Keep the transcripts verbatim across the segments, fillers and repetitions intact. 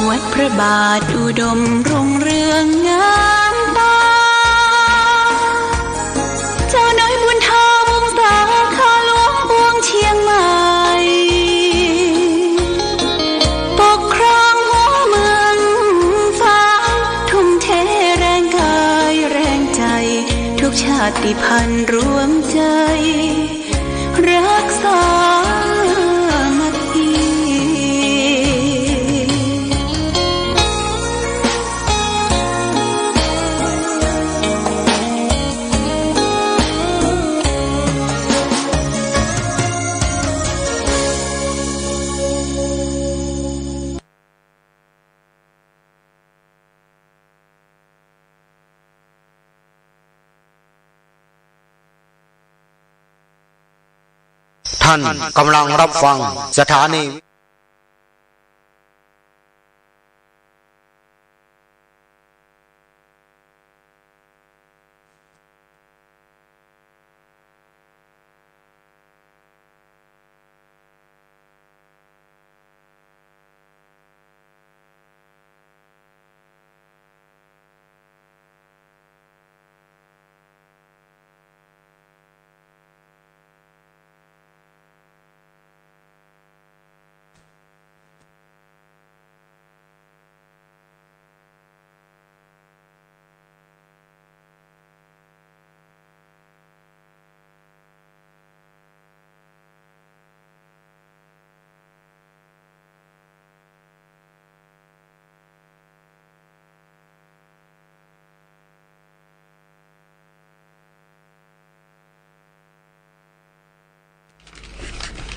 วัดพระบาทอุดมรุ่งเรืองงามตา เจ้าน้อยบุญธรรมสาขาหลวงปวงเชียงใหม่ ปกครองหัวเมืองฟ้า ทุ่มเทแรงกายแรงใจ ทุกชาติพันธุ์รวมใจ รักสามัคคี ท่านกำลังรับฟังสถานี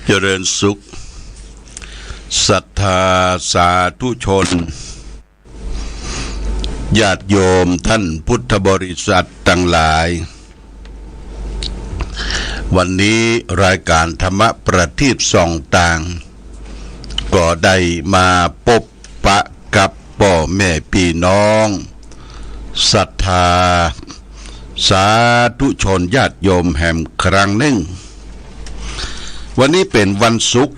เจริญสุข ศรัทธาสาธุชน ญาติโยมท่านพุทธบริษัทตังหลาย วันนี้รายการธรรมประทีปส่องตาง ก็ได้มาปบปะกับป้อแม่ปี้น้อง ศรัทธาสาธุชนญาติโยมแหมครั้งนึ่ง วันนี้เป๋นวันศุกร์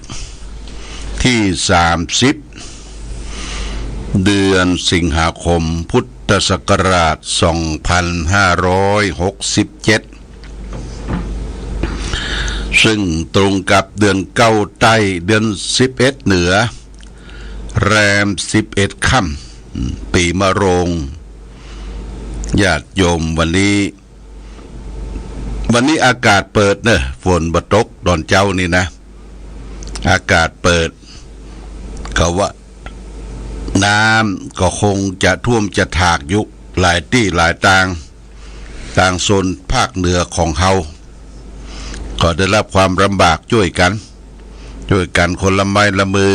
ตี้สามสิบ เดือนสิงหาคม พุทธศักราช สองพันห้าร้อยหกสิบเจ็ด ซึ่งตรงกับเดือนเก้าใต้ เดือนสิบเอ็ดเหนือ แรมสิบเอ็ดค่ำ ปีมะโรง ญาติโยมวันนี้ วันนี้อากาศเปิดเน่อ ฝนบ่ตกต๋อนเจ๊านี่นะ อากาศเปิด เขาว่าน้ำก็คงจะท่วมจะถากอยู่หลายตี้หลายตาง ตางโซนภาคเหนือของเฮา ก็ได้รับความลำบากจ้วยกั๋น จ้วยกั๋นคนละไม้ละมือ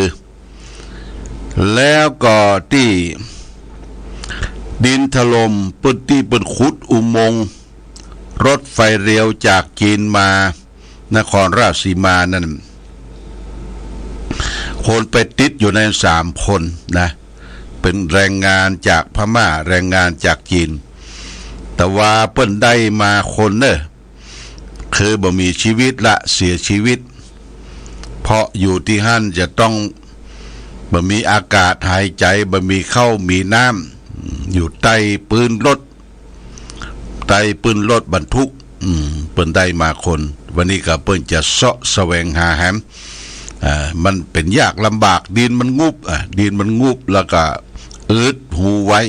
แล้วก็ตี้ดินถล่ม เปิ้นตี้เปิ้นขุดอุโมงค์รถไฟเร็วจากจีนมานครราชสีมานั่น คนไปติดอยู่ในสามคนนะ เป๋นแรงงานจากพม่า แรงงานจากจีน แต่ว่าเปิ้นได้มาคนเน่อ คือบ่มีชีวิตละ เสียชีวิต เพราะอยู่ตี้หั้นจะต้องบ่มีอากาศหายใจ๋ บ่มีข้าวมีน้ำ อยู่ใต้ปืนรถ ใต้ปืนรถบรรทุก อืม เปิ้นได้มาคน วันนี้ก็เปิ้นจะเซาะแสวงหาแหม อ่า มันเป๋นยากลำบาก ดินมันงุบ อ่ะ ดินมันงุบ แล้วก็อึดหูไว้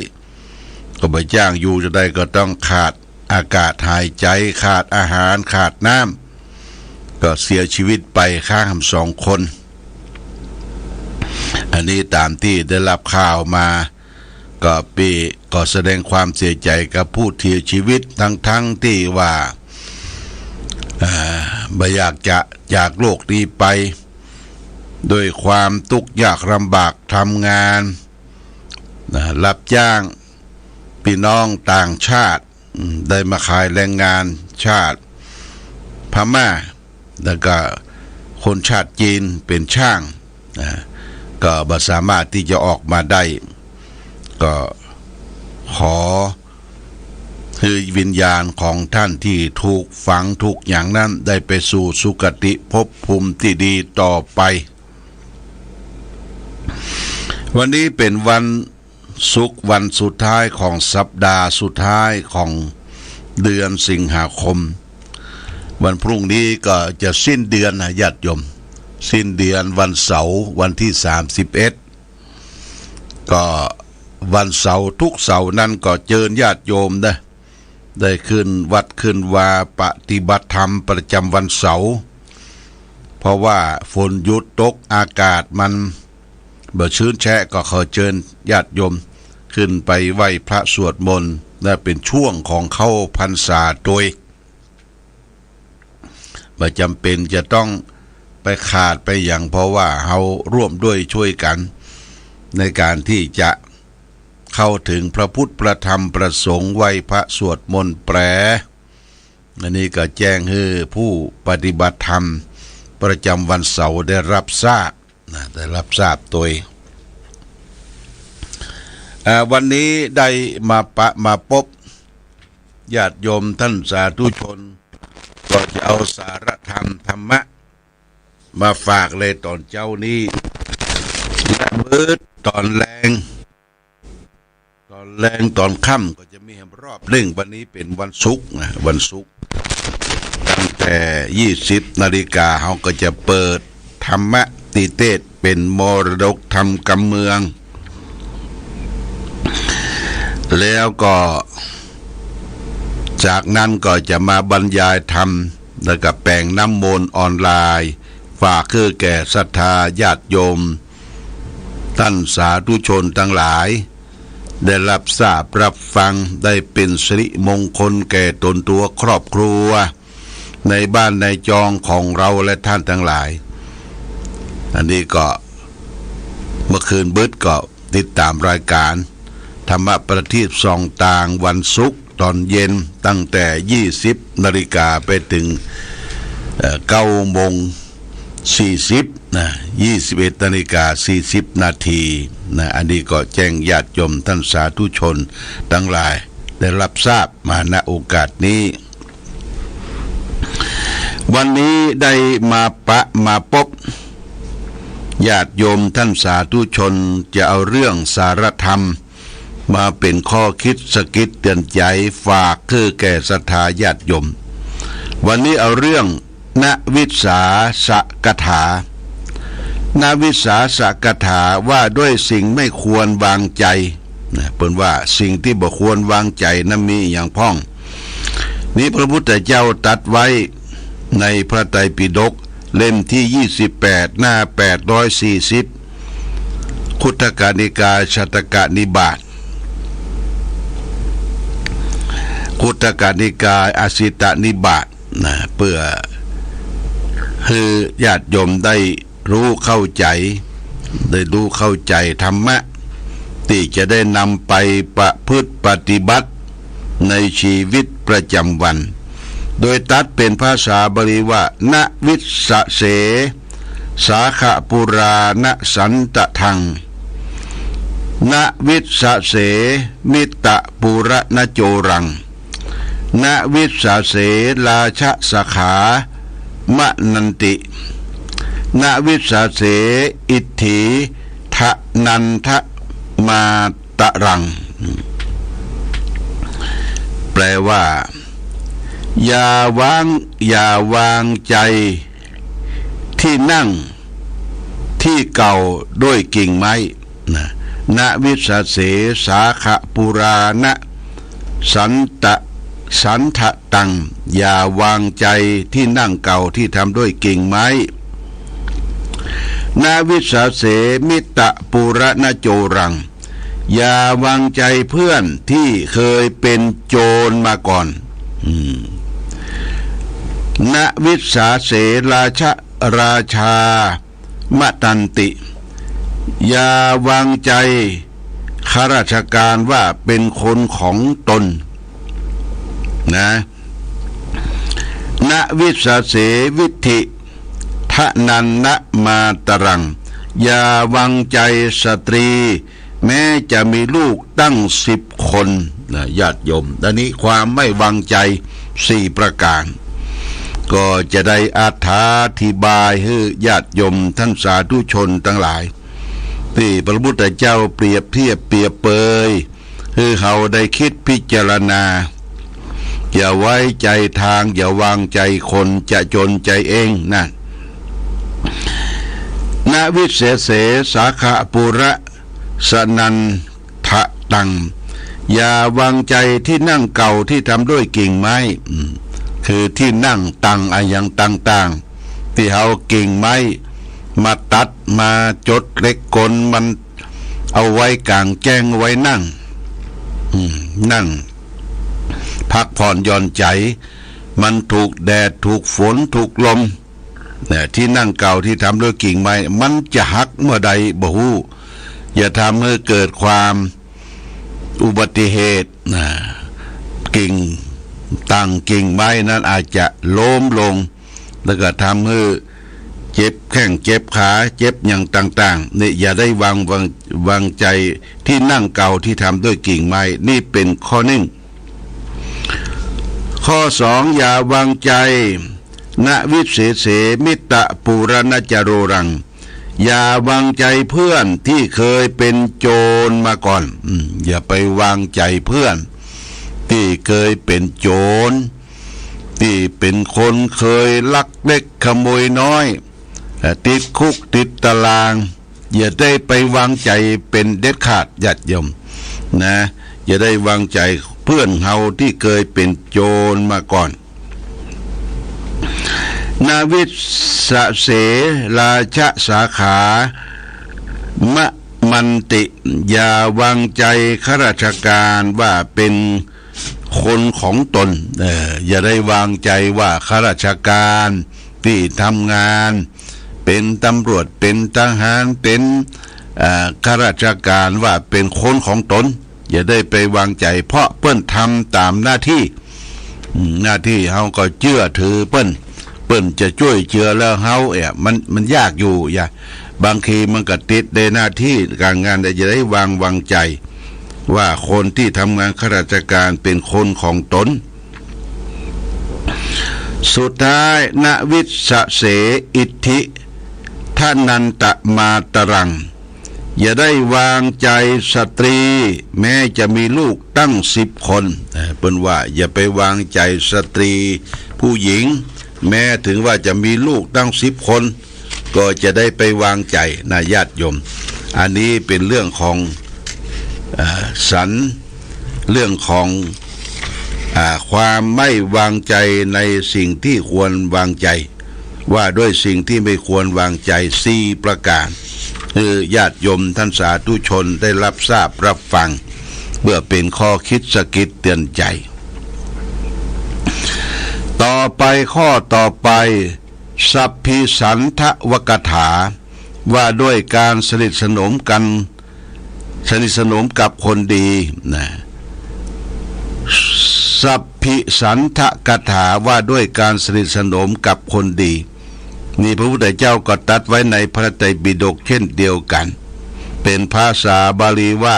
ก็บ่จ้างอยู่จะได้ ก็ต้องขาดอากาศหายใจ๋ ขาดอาหาร ขาดน้ำ ก็เสียชีวิตไปคาหั้นสองคน อันนี้ต๋ามตี้ได้รับข่าวมา ก็ปี้ก็แสดงความเสียใจ๋กับผู้เสียชีวิต ทั้งๆ ตี้ว่า อ่า บ่อยากจะจากโลกนี้ไป ด้วยความตุ๊กยากลำบาก ทำงาน นะ รับจ้าง ปี้น้องต่างชาติ อืม ได้มาขายแรงงานชาติพม่า แล้วก็คนชาติจีนเป๋นช่าง นะ ก็บ่สามารถตี้จะออกมาได้ ก็ขอหื้อวิญญาณของท่านตี้ถูกฝังถูกหยังนั้น ได้ไปสู่สุคติภพภูมิตี้ดีต่อไป วันนี้เป๋นวันศุกร์ วันสุดท้ายของสัปดาห์สุดท้ายของเดือนสิงหาคม วันพรุ่งนี้ก็จะสิ้นเดือนนะญาติโยม สิ้นเดือนวันเสาร์วันตี้สามสิบเอ็ด ก็วันเสาร์ทุกเสาร์นั้นก็เจิญญาติโยมนะ ได้ขึ้นวัดขึ้นวาปฏิบัติธรรมประจำวันเสาร์ เพราะว่าฝนหยุดตกอากาศมันบ่ชื้นแชะ ก็ขอเจิญญาติโยมขึ้นไปไหว้พระสวดมนต์ และเป๋นช่วงของเข้าพรรษาตวย บ่จ๋ำเป๋นจะต้องไปขาดไปหยัง เพราะว่าเฮาร่วมด้วยช่วยกั๋นในก๋านตี้จะเข้าเถิงพระพุทธพระธรรมพระสงฆ์ ไหว้พระสวดมนต์แปล อันนี้ก็แจ้งหื้อผู้ปฏิบัติธรรมประจ๋ำวันเสาร์ได้ฮับทราบนะ ได้ฮับทราบตวย อ่า วันนี้ได้มาปะมาปบญาติโยมต้านสาธุชน ก็จะเอาสาระธรรมธรรมะมาฝากเลยต๋อนเจ๊านี้ และมื้อต๋อนแลง ต๋อนแลงต๋อนค่ำก็จะมีแหมรอบนึ่ง วันนี้เป๋นวันศุกร์นะ วันศุกร์ ตั้งแต่ยี่สิบนาฬิกา เฮาก็จะเปิดธรรมะติเตสน์เป๋นมรดกธรรมกำเมือง แล้วก็จากนั้นก็จะมาบรรยายธรรม แล้วก็แป๋งน้ำมนต์ออนไลน์ ฝากหื้อแก่ศรัทธาญาติโยม ต้านสาธุชนตังหลาย ได้ฮับทราบฮับฟัง ได้เป๋นสิริมงคลแก่ตนตั๋วครอบครัว ในบ้านในจองของเฮาและต้านตังหลาย อันนี้ก็เมื่อคืนบึดก็ติดต๋ามรายก๋านธรรมะประทีปส่องตางวันศุกร์ต๋อนเย็น ตั้งแต่ยี่สิบนาฬิกาไปเถิง เอ่อ เก้าโมงสี่สิบนะ ยี่สิบเอ็ดนาฬิกาสี่สิบนาทีนะ อันนี้ก็แจ้งญาติโยมต้านสาธุชนตังหลายได้ฮับทราบมา ณ โอกาสนี้ วันนี้ได้มาปะมาปบญาติโยมต้านสาธุชน จะเอาเรื่องสาระธรรม มาเป๋นข้อคิดสะกิดเตือนใจ๋ ฝากหื้อแก่ศรัทธาญาติโยม วันนี้เอาเรื่องนวิสาสกถา นวิสาสกถาว่าด้วยสิ่งไม่ควรวางใจ๋นะ เปิ้นว่าสิ่งตี้บ่ควรวางใจ๋นั้นมีอะหยังพ่อง นี้พระพุทธเจ้าตรัสไว้ในพระไตรปิฎกเล่มตี้ยี่สิบแปด หน้าแปดร้อยสี่สิบ คุตตกนิกายฉัตตกนิบาต คุตตกนิกายอสิตนิบาตนะ เปื้อหื้อญาติโยมได้ฮู้เข้าใจ๋ ได้ฮู้เข้าใจ๋ธรรมะ ตี้จะได้นำไปประพฤติปฏิบัติในชีวิตประจ๋ำวัน โดยตรัสเป๋นภาษาบาลีว่า นวิสสะเส สาขะปุราณะสันตะทัง นวิสสะเส มิตตะปุระนะโจรัง นวิสสะเส ราชสขามะนันติ นวิสสะเส อิทธิทะนันทะมาตะรัง แปลว่า อย่าวาง อย่าวางใจ๋ตี้นั่งตี้เก่าด้วยกิ่งไม้นะ นวิสสะเส สาขะปุราณะสันตะ สันทะตัง อย่าวางใจ๋ตี้นั่งเก่าตี้ทำด้วยกิ่งไม้ นวิสสะเส มิตตะปุระนะโจรัง อย่าวางใจ๋เพื่อนตี้เคยเป๋นโจรมาก่อน อืม นวิสสะเส ราชะ ราชามะนันติ อย่าวางใจ๋ข้าราชการว่าเป๋นคนของตน นะ นวิสสะเส วิทธิทะนันนะมาตะรัง อย่าวางใจ๋สตรี แม้จะมีลูกตั้งสิบคนนะ ญาติโยม อันนี้ความไม่วางใจ๋สี่ประก๋าน ก็จะได้อธิบายหื้อญาติโยมต้านสาธุชนตังหลาย ตี้พระพุทธเจ้าเปรียบเทียบเปรียบเปย หื้อเฮาได้กึ๊ดพิจารณา อย่าไว้ใจ๋ตาง อย่าวางใจ๋คน จะจ๋นใจ๋เองนะ นวิเสเส สาขะปุระสนันทะตัง อย่าวางใจ๋ตี้นั่งเก่าตี้ทำด้วยกิ่งไม้ อืม คือตี้นั่งตังอะหยังต่างๆ ตี้เฮากิ่งไม้มาตัดมาจ๋ดเหล็กกลมันเอาไว้ก๋างแจ้งไว้นั่ง อืม นั่งพักผ่อนหย่อนใจ๋ มันถูกแดดถูกฝนถูกลม นะ ตี้นั่งเก่าตี้ทำด้วยกิ่งไม้ มันจะหักเมื่อใดบ่ฮู้ อย่าทำหื้อเกิดความอุบัติเหตุ นะ กิ่งตังกิ่งไม้นั้นอาจจะล้มลง แล้วก็ทำหื้อเจ็บแข้งเจ็บขา เจ็บหยังต่างๆ นี่อย่าได้วาง วาง วางใจ๋ตี้นั่งเก่าตี้ทำด้วยกิ่งไม้ นี่เป๋นข้อนึ่ง ข้อสอง อย่าวางใจ๋ นวิเสเส มิตรปุระนะจโรรัง อย่าวางใจ๋เพื่อนตี้เกยเป๋นโจรมาก่อน อืม อย่าไปวางใจ๋เพื่อนตี้เกยเป๋นโจร ตี้เป๋นคนเกยลักเล็กขโมยน้อย เอ่อ ติดคุกติดตาราง อย่าได้ไปวางใจ๋เป๋นเด็ดขาด ญาติโยม นะ อย่าได้วางใจ๋เพื่อนเฮาตี้เกยเป๋นโจรมาก่อน นวิสเส ราชสาขา มะมันติ อย่าวางใจ๋ข้าราชก๋านว่าเป๋น คนของตน เอ่อ อย่าได้วางใจ๋ว่าข้าราชก๋านตี้ทำงาน เป๋นตำรวจ เป๋นทหาร เป๋น เอ่อ ข้าราชก๋านว่าเป๋นคนของตน อย่าได้ไปวางใจ๋ เพราะเปิ้นทำต๋ามหน้าตี้ อืม หน้าตี้เฮาก็เจื้อถือเปิ้น เปิ้นจะจ้วยเจือเหลือเฮา เอ๊ะ มัน มันยากอยู่ อย่า บางทีมันก็ติดในหน้าตี้ก๋านงาน แต่อย่าได้วาง วางใจ๋ ว่าคนตี้ทำงานข้าราชก๋านเป๋นคนของตน สุดท้าย นวิสเส อิทธิทนันตมาตรัง อย่าได้วางใจ๋สตรี แม้จะมีลูกตั้งสิบคน เอ่อ เปิ้นว่าอย่าไปวางใจ๋สตรีผู้หญิง แม้ถึงว่าจะมีลูกตั้งสิบคน ก็จะได้ไปวางใจ๋นะ ญาติโยม อันนี้เป๋นเรื่องของ เอ่อ สัน เรื่องของ อ่า ความไม่วางใจ๋ในสิ่งตี้ควรวางใจ๋ ว่าด้วยสิ่งตี้ไม่ควรวางใจ๋สี่ประก๋าน หื้อญาติโยมต้านสาธุชนได้ฮับทราบฮับฟัง เปื้อเป๋นข้อกึ๊ดสะกิดเตื๋อนใจ๋ ต่อไป ข้อต่อไป สัพพิสันทวกถา ว่าด้วยก๋านสนิทสนมกั๋น สนิทสนมกับคนดีนะ สัพพิสันทกถา ว่าด้วยก๋านสนิทสนมกับคนดี นี่พระพุทธเจ้าก็ตรัสไว้ในพระไตรปิฎกเช่นเดียวกั๋น เป๋นภาษาบาลีว่า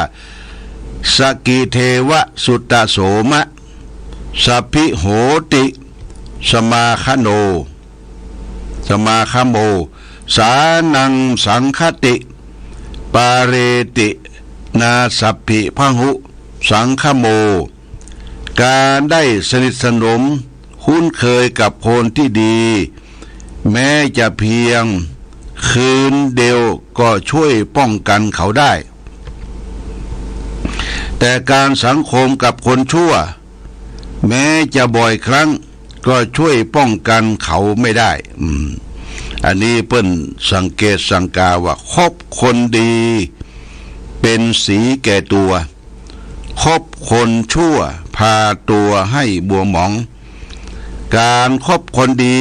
สกขีเทวสุตโสมะ สัพพิโหติ สมาคโน สมาคโม สานังสังคติ ปาเรติ นาสัพพิพหุ สังคโม ก๋านได้สนิทสนมคุ้นเคยกับคนตี้ดี แม้จะเพียงคืนเดียวก็จ้วยป้องกั๋นเขาได้ แต่ก๋านสังคมกับคนชั่ว แม้จะบ่อยครั้ง ก็จ้วยป้องกั๋นเขาไม่ได้ อืม อันนี้เปิ้นสังเกตสังกาว่า คบคนดีเป๋นสีแก่ตั๋ว คบคนชั่วพาตั๋วให้มัวหมอง ก๋านคบคนดี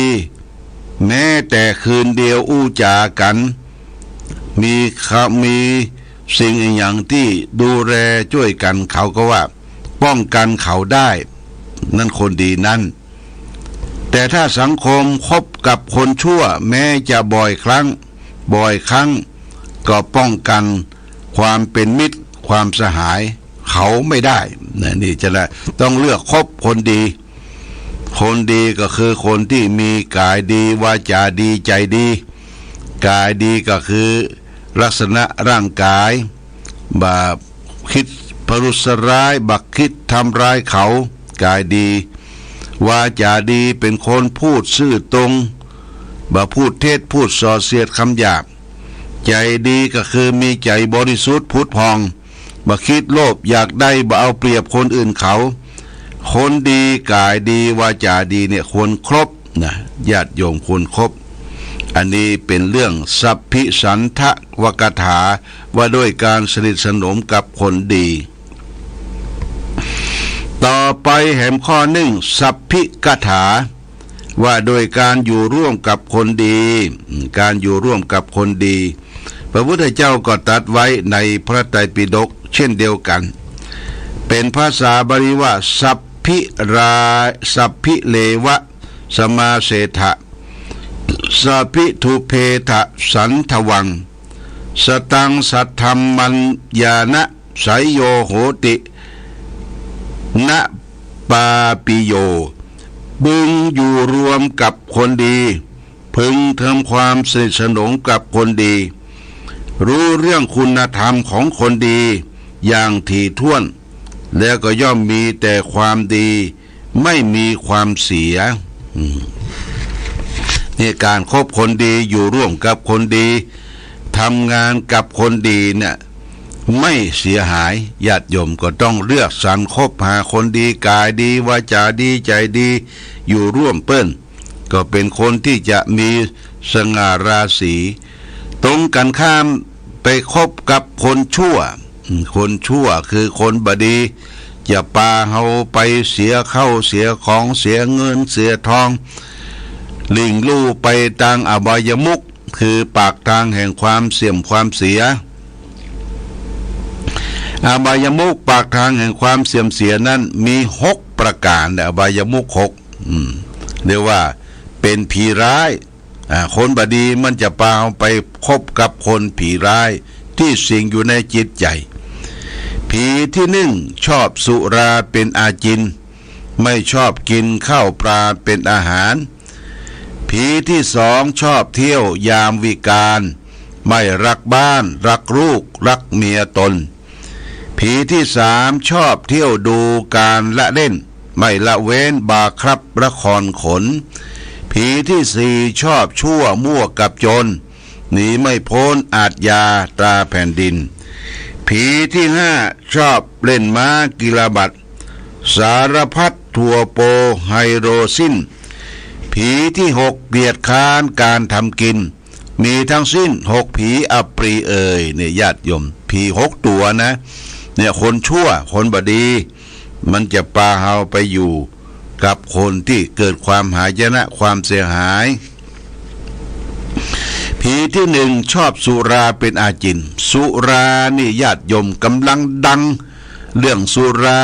แม้แต่คืนเดียวอู้จ๋ากั๋น มีคำ มีสิ่งอะหยังตี้ดูแลจ้วยกั๋น เขาก็ว่าป้องกั๋นเขาได้ นั้นคนดีนั้น แต่ถ้าสังคมคบกับคนชั่ว แม้จะบ่อยครั้ง บ่อยครั้ง ก็ป้องกั๋นความเป๋นมิตร ความสหายเขาไม่ได้นะ นี่จะละต้องเลือกคบคนดี คนดีก็คือคนตี้มีก๋ายดี วาจ๋าดี ใจ๋ดี ก๋ายดีก็คือ ลักษณะร่างก๋าย บ่คิดผะรุษร้าย บ่คิดทำร้ายเขา ก๋ายดี วาจ๋าดี เป๋นคนพูดซื่อตรง บ่พูดเท็จ พูดส่อเสียดคำหยาบ ใจ๋ดีก็คือมีใจ๋บริสุทธิ์ผุดผ่อง บ่คิดโลภอยากได้ บ่เอาเปรียบคนอื่นเขา คนดีก๋ายดี วาจ๋าดีเนี่ยควรคบนะ ญาติโยมควรคบ อันนี้เป๋นเรื่องสัพพิสันทวกถา ว่าด้วยการสนิทสนมกับคนดี ต่อไปแหมข้อนึ่ง สัพพิกถา ว่าด้วยการอยู่ร่วมกับคนดี อืม การอยู่ร่วมกับคนดี พระพุทธเจ้าก็ตรัสไว้ในพระไตรปิฎกเช่นเดียวกั๋น เป๋นภาษาบาลีว่า สัพพิรา สัพพิเลวะ สมาเสถะ สัพพิทุพเพถะสันทวัง สตังสัทธัมมัญญานะ ไสโยโหติ นะปาปิโย พึงอยู่รวมกับคนดี พึงทำความสนิทสนมกับคนดี รู้เรื่องคุณธรรมของคนดีอย่างถี่ถ้วน แล้วก็ย่อมมีแต่ความดี ไม่มีความเสีย อืม นี่ก๋านคบคนดี อยู่ร่วมกับคนดี ทำงานกับคนดีเนี่ย ไม่เสียหาย ญาติโยมก็ต้องเลือกสรรคบหาคนดี ก๋ายดี วาจ๋าดี ใจ๋ดี อยู่ร่วมเปิ้น ก็เป๋นคนตี้จะมีสง่าราศี ตรงกั๋นข้ามไปคบกับคนชั่ว อืม คนชั่วคือคนบ่ดี จะปาเฮาไปเสียข้าวเสียของ เสียเงินเสียทอง ลิ่งลู่ไปตางอบายมุข คือปากตางแห่งความเสื่อมความเสีย อบายมุขปากตางแห่งความเสื่อมเสียนั้นมีหกประก๋าน อบายมุขหก อืม เรียกว่าเป๋นผีร้าย อ่า คนบ่ดีมันจะปาเฮาไปคบกับคนผีร้ายตี้สิงอยู่ในจิตใจ๋ ผีตี้นึ่ง ชอบสุราเป๋นอาจิณ ไม่ชอบกิ๋นข้าวปลาเป๋นอาหาร ผีตี้สอง ชอบเที่ยวยามวิกาล ไม่รักบ้าน รักลูก รักเมียตน ผีตี้สาม ชอบเที่ยวดูการละเล่น ไม่ละเว้นบาร์คลับละครขน ผีตี้สี่ ชอบชั่วมั่วกับจน หนีไม่พ้นอาชญาตราแผ่นดิน ผีตี้ห้า ชอบเล่นม้ากีฬาบัตร สารพัดถั่วโปไฮโดรซิน ผีตี้หก เกียจคร้านก๋านทำกิ๋น มีทั้งสิ้นหกผี อปรีเอ่ย เนี่ยญาติโยม ผีหกตั๋วนะ เนี่ยคนชั่ว คนบ่ดี มันจะปาเฮาไปอยู่กับคนตี้เกิดความหายนะ ความเสียหาย ผีตี้นึ่ง ชอบสุราเป๋นอาจิณ สุรานี่ญาติโยมก๋ำลังดัง เรื่องสุรา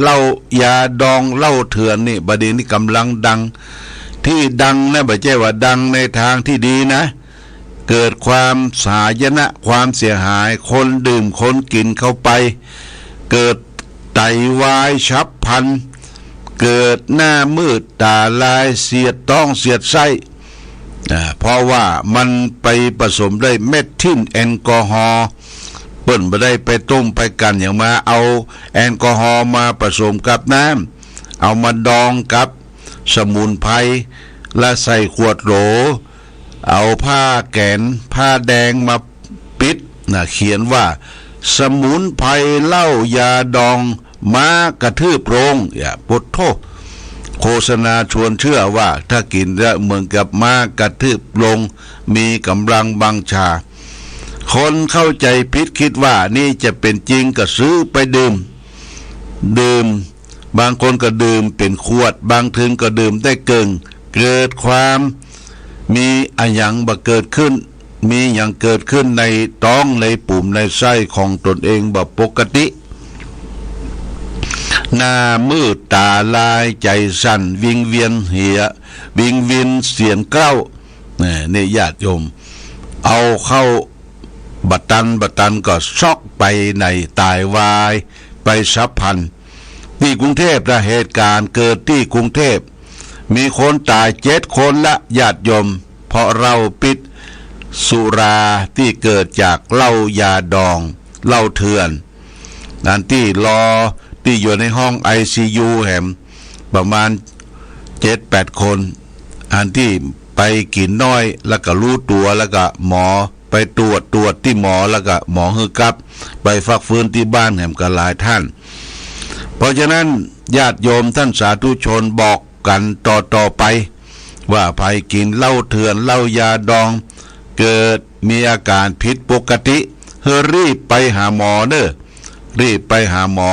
เหล้ายาดอง เหล้าเถื่อนนี่ บ่าเดี่ยวนี้ก๋ำลังดัง ตี้ดังนะ บ่ใจ้ว่าดังในตางตี้ดีนะ เกิดความหายนะ ความเสียหาย คนดื่มคนกิ๋นเข้าไป เกิดไตวายฉับพลัน เกิดหน้ามืดต๋าลาย เสียดต๊องเสียดไส้ อ่า เพราะว่ามันไปผสมด้วยเมทิลแอลกอฮอล์ เปิ้นบ่ได้ไปต้มไปกั๋นหยังมา เอาแอลกอฮอล์มาผสมกับน้ำ เอามาดองกับสมุนไพร และใส่ขวดโหล เอาผ้าแก๋น ผ้าแดงมาปิดนะ เขียนว่า สมุนไพรเหล้ายาดอง ม้ากระทืบโลง อย่า โผดโธ่ โฆษณาชวนเชื่อว่าถ้ากิ๋นแล้วเหมือนกับม้ากระทืบโลง มีก๋ำลังบังชา คนเข้าใจ๋ผิดคิดว่านี่จะเป๋นจริง ก็ซื้อไปดื่ม ดื่ม บางคนก็ดื่มเป๋นขวด บางเถิงก็ดื่มได้เกิ่ง เกิดความ มีอะหยังบ่เกิดขึ้น มีหยังเกิดขึ้นในต๊องในปุ๋มในไส้ของตนเองบ่ปกติ หน้ามืดต๋าลาย ใจ๋สั่น วิงเวียนหัว วิงเวียนเสียนเกล้า นี่ นี่ญาติโยม เอาเข้าบ่ตัน บ่ตันก็ช็อกไปใน ต๋ายวายไปฉับพลัน ตี้กรุงเทพฯนะ เหตุก๋ารณ์เกิดตี้กรุงเทพฯ มีคนต๋ายเจ็ดคนละ ญาติโยม เพราะเหล้าปิด สุราตี้เกิดจากเหล้ายาดอง เหล้าเถื่อน อันตี้รอ ตี้อยู่ในห้องไอซียูแหม ประมาณเจ็ดแปดคน อันตี้ไปกิ๋นน้อย แล้วก็ฮู้ตั๋ว แล้วก็หมอไปตรวจ ตรวจตี้หมอ แล้วก็หมอหื้อกลับไปพักฟื้นตี้บ้านแหมก็หลายท่าน เพราะฉะนั้นญาติโยมท่านสาธุชนบอกกั๋นต่อๆ ไป ว่าใผกิ๋นเหล้าเถื่อน เหล้ายาดอง เกิดมีอาการผิดปกติ หื้อรีบไปหาหมอเน่อ รีบไปหาหมอ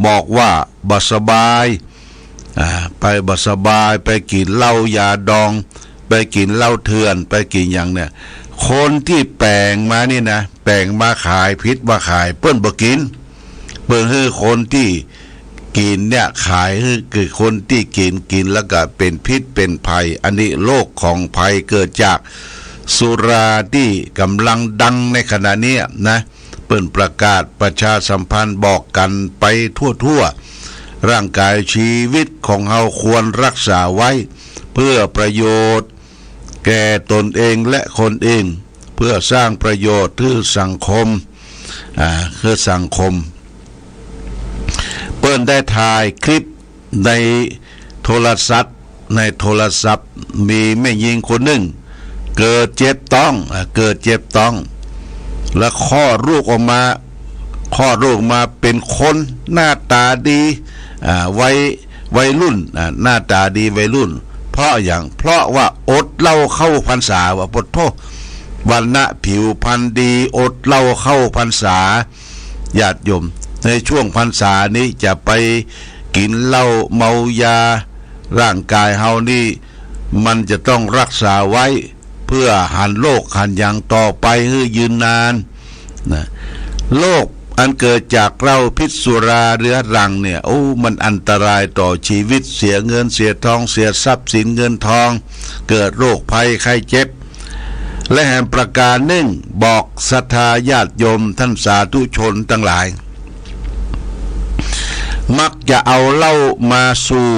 บอกว่าบ่สบาย อ่า ไปบ่สบาย ไปกิ๋นเหล้ายาดอง ไปกิ๋นเหล้าเถื่อน ไปกิ๋นหยังเนี่ย คนตี้แป๋งมานี่นะ แป๋งมาขาย ผิดมาขาย เปิ้นบ่กิ๋น เปิ้นหื้อคนตี้กิ๋นเนี่ยขาย หื้อคือคนตี้กิ๋น กิ๋นแล้วก็เป๋นพิษเป๋นภัย อันนี้โรคของภัยเกิดจากสุราตี้ก่ำลังดังในขณะเนี้ยนะ เปิ้นประกาศประชาสัมพันธ์บอกกั๋นไปทั่วๆ ร่างกายชีวิตของเฮาควรรักษาไว้ เพื่อประโยชน์แก่ตนเองและคนอื่น เพื่อสร้างประโยชน์หื้อสังคม อ่า หื้อสังคม เปิ้นได้ถ่ายคลิปในโทรศัพท์ ในโทรศัพท์มีแม่ญิงคนนึ่ง เกิดเจ็บต๊อง อ่า เกิดเจ็บต๊อง แล้วคลอดลูกออกมา คลอดลูกออกมาเป๋นคนหน้าต๋าดี อ่า วัย วัยรุ่น อ่า หน้าต๋าดีวัยรุ่น เพราะหยัง เพราะว่าอดเหล้าเข้าพรรษา ว่าปะโธ่ วรรณะผิวพรรณดี อดเหล้าเข้าพรรษา ญาติโยม ในช่วงพรรษานี้จะไปกิ๋นเหล้าเมายา ร่างกายเฮานี่มันจะต้องรักษาไว้ เพื่อหันโรคหันหยังต่อไปหื้อยืนนานนะ โรคอันเกิดจากเหล้าพิษสุราเรื้อรังเนี่ย โอ้ มันอันตรายต่อชีวิต เสียเงินเสียทอง เสียทรัพย์สินเงินทอง เกิดโรคภัยไข้เจ็บ และแหมประการนึ่ง บอกศรัทธาญาติโยมท่านสาธุชนตังหลาย มักจะเอาเหล้ามาสู่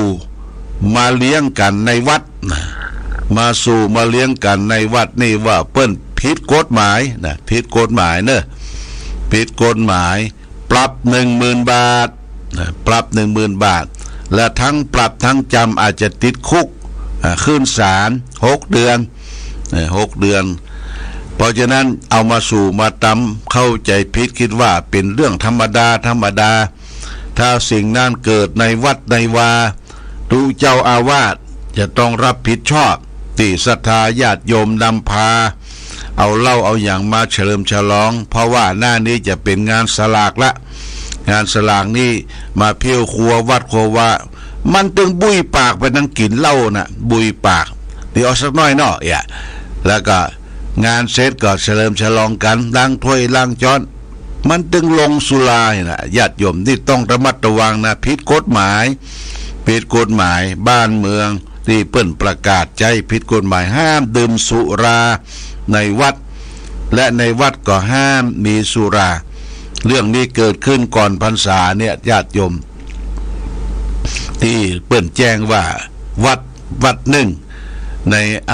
มาเลี้ยงกั๋นในวัดนะ มาสู่มาเลี้ยงกั๋นในวัดนี่ว่าเปิ้นผิดกฎหมายนะ ผิดกฎหมายเน่อ ผิดกฎหมาย ปรับหนึ่งหมื่นบาทนะ ปรับหนึ่งหมื่นบาท และทั้งปรับทั้งจ๋ำ อาจจะติดคุก อ่า ขึ้นศาลหกเดือน เอ่อ หกเดือน เพราะฉะนั้นเอามาสู่มาตำเข้าใจ๋ผิด กึ๊ดว่าเป๋นเรื่องธรรมดา ธรรมดา ถ้าสิ่งนั้นเกิดในวัดในวา ตุ๊เจ้าอาวาสจะต้องรับผิดชอบ ตี้ศรัทธาญาติโยมนำพา เอาเหล้าเอาหยังมาเฉลิมฉลอง เพราะว่าหน้านี้จะเป๋นงานสลากละ งานสลากนี่มาเพี้ยวครัววัดครัววา มันตึงบุยปากไปนั่งกิ๋นเหล้าน่ะ บุยปาก เดี๋ยวเอาสักหน้อยเนาะ เอี่ย แล้วก็งานเสร็จก็เฉลิมฉลองกั๋น ล้างถ้วยล้างจ๊อน มันตึงลงสุรานี่นะ ญาติโยม นี่ต้องระมัดระวังนะ ผิดกฎหมาย ผิดกฎหมาย บ้านเมืองตี้เปิ้นประกาศใจ๊ผิดกฎหมาย ห้ามดื่มสุราในวัด และในวัดก็ห้ามมีสุรา เรื่องนี้เกิดขึ้นก่อนพรรษาเนี่ย ญาติโยม ตี้เปิ้นแจ้งว่าวัด วัดนึ่ง ในอ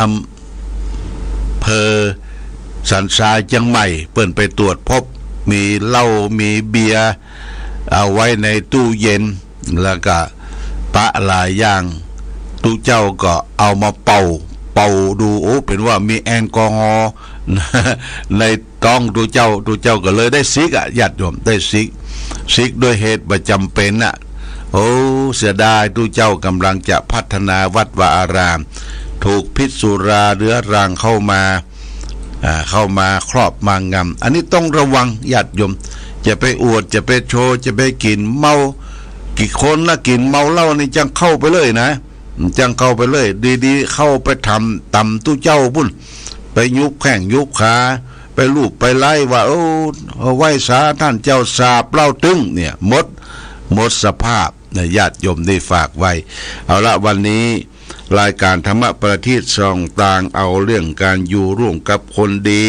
ำเภอสันทรายเจียงใหม่ เปิ้นไปตรวจพบมีเหล้ามีเบียร์เอาไว้ในตู้เย็น แล้วก็ปะหลายอย่าง ตุ๊เจ้าก็เอามาเป่า เป่าดู โอ้ เป๋นว่ามีแอลกอฮอล์ในต๊องตุ๊เจ้า ตุ๊เจ้าก็เลยได้สึกอะ ญาติโยม ได้สึก สึกด้วยเหตุบ่จ๋ำเป๋นอะ โอ้ เสียดาย ตุ๊เจ้าก่ำลังจะพัฒนาวัดวาอาราม ถูกพิษสุราเรื้อรังเข้ามา อ่า เข้ามาครอบมางำ อันนี้ต้องระวัง ญาติโยม จะไปอวด จะไปโชว์ จะไปกิ๋นเมา กี่คนนะกิ๋นเมาเหล้านี่จั้งเข้าไปเลยนะ จั้งเข้าไปเลย ดีๆ เข้าไปตำ ตำตุ๊เจ้าปุ้น ไปยุบแข้งยุบขา ไปลูบไปไล้ว่า โอ้ ไหว้สาต้านเจ้าสาบเหล้าตึงเนี่ย หมด หมดสภาพนะ ญาติโยม นี่ฝากไว้ เอาละ วันนี้รายการธรรมะประทีปส่องตาง เอาเรื่องการอยู่ร่วมกับคนดี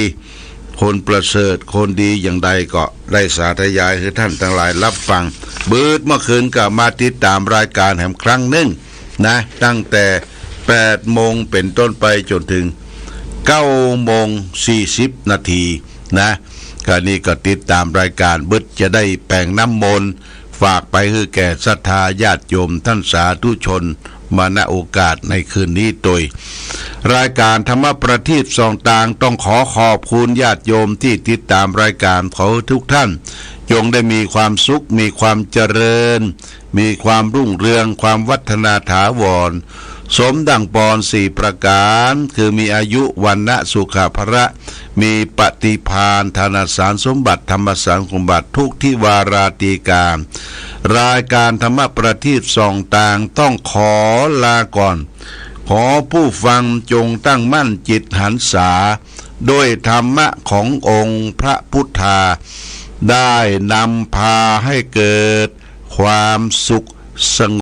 คนประเสริฐ คนดีอย่างใดก็ได้สาธยายหื้อท่านตังหลายฮับฟัง บืดเมื่อคืนก็มาติดต๋ามรายการแหมครั้งนึ่งนะ ตั้งแต่แปดโมงเป๋นต้นไปจ๋นถึง เก้าโมงสี่สิบนาทีนะ ก็นี่ก็ติดต๋ามรายก๋าน เบิดจะได้แป๋งน้ำมนต์ ฝากไปหื้อแก่ศรัทธาญาติโยมต้านสาธุชน มา ณ โอกาสในคืนนี้ตวย รายก๋านธรรมประทีปส่องตาง ต้องขอขอบคุณญาติโยมตี้ติดต๋ามรายก๋าน ขอหื้อทุกท่าน จงได้มีความสุข มีความเจริญ มีความรุ่งเรือง ความวัฒนาถาวร สมดั่งปอนสี่ประก๋าน คือมีอายุ วรรณะ สุขะ พละ มีปฏิภาณ ธนสารสมบัติ ธรรมสารสมบัติ ทุกทิวาราตรีก๋าน รายก๋านธรรมประทีปส่องตาง ต้องขอลาก่อน ขอผู้ฟังจงตั้งมั่นจิตหันษา ด้วยธรรมะขององค์พระพุทธา ได้นำพาให้เกิดความสุขสง